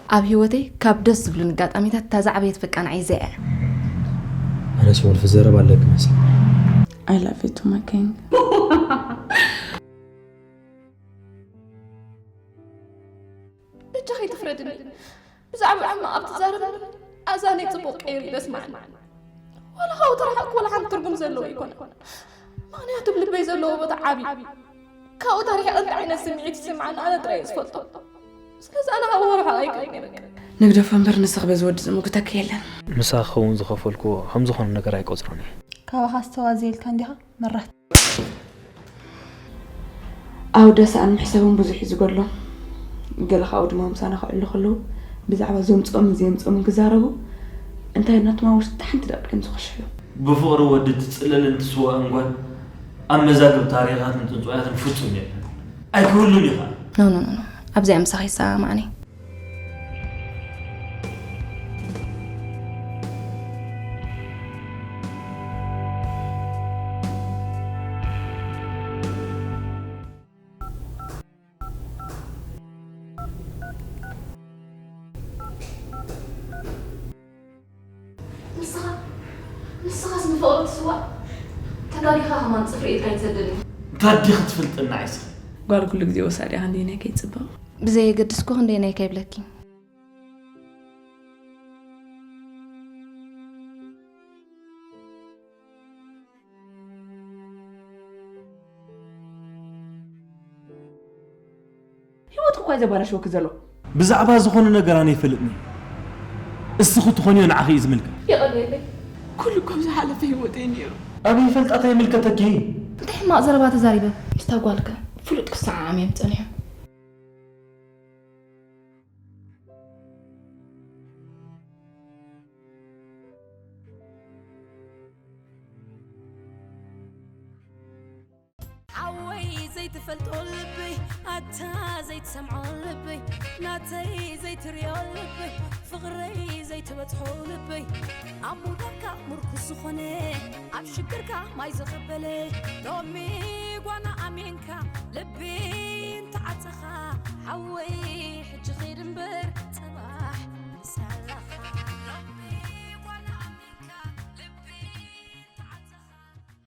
ኣብ ህይወተይ ካብ ደስ ዝብሉን ኣጋጣሚታት እታ ዝዓበየት በቃ ንዓይ እዚኣ እያ። ኣነስ ወልፊ ዘረባ ኣለኪ መስል I love you to my king. እጃ ከይትፍረድኒ። ብዛዕባ ሕማቕ ኣብ ትዛረብ ኣዛነይ ጽቡቕ ቀይሩ ይደስማዕኒ። ዋላ ካብኡ ተረሓቕኩ ዋላ ሓንቲ ትርጉም ዘለዎ ኣይኮነ። ምኽንያቱ ኣብ ልበይ ዘለዎ ቦታ ዓቢ። ካብኡ ተሪሕቀ እንታይ ዓይነት ስምዒት ይስምዓኒ ኣነ ጥራይ እየ ዝፈልጦ። ስለዚ ኣነ ካብኡ ርሓቕ ኣይክእልን እየ በቃ። ንግደፎ እምበር ንስኽ በዚ ወዲ ዝምጉተኪ የለን። ምሳ ክኸውን ዝኸፈልኩዎ ከም ዝኾነ ነገር ኣይቆጽሮን እየ። ካባኻ ዝተዋዘየልካ እንዲኻ መራት። ኣውደ ሰኣን ምሕሳብን ብዙሕ እዩ ዝጎድሎም። ገለ ካብኡ ድማ ምሳና ክዕሉ ከለዉ ብዛዕባ ዘምፅኦምን ዘየምፅኦምን ክዛረቡ እንታይ ናትማ ውሽጢ ሓንቲ ደቂ ድምፂ ክሽሑ። ብፍቕሪ ወዲ ትፅለልን ትስዋእን ጓል ኣብ መዛግብ ታሪኻትን ፅንፅዋያትን ፍፁም የለን። ኣይክህሉን እዩ ከዓ። ኖ ኖ ኖ ኖ ኣብዚኣ ምሳኺ ይሰማማዕኒ። ንስኻ ንስኻስ ንፍቕሪ ትስዋእ ተጋጊኻ ከማን ፅፍሪ ኢድካ ኣይትሰደኒ። እንታይ ኣዲኺ ትፈልጥና ዒስኺ። ጓል ኩሉ ግዜ ወሳድ እያ ክንደየናይ ከይትፅበቕ። ብዘየገድስ እኮ ክንደየናይ ከይብለኪ። ህይወትኪ እኳ እዩ ዘባላሽወኪ ዘሎ። ብዛዕባ ዝኾነ ነገር ኣነ ይፈልጥኒ። እስኺ ትኾንዮ ንዓኺ እዩ ዝምልከት። የቐንየለይ። ኩሉ እኮ ኣብ ዝሓለፈ ህይወተይ ነይሩ። ኣበይ ይፈልጣ እንታይ ይምልከተኪ? እንታይ ሕማቕ ዘረባ ተዛሪበ? ምስታ ጓልከ ፍሉጥ ክሰዓዓም እዮም ጸኒሖም። ሓወይ ዘይትፈልጦ ልበይ ኣታ ዘይትሰምዖ ልበይ ናተይ ዘይትሪኦ ልበይ ፍቕረይ ዘይትበጽሖ ልበይ ኣብ ሙዳካ ምርኩስ ዝኾነ ኣብ ሽግርካ ማይ ዝቕበለ ሎሚ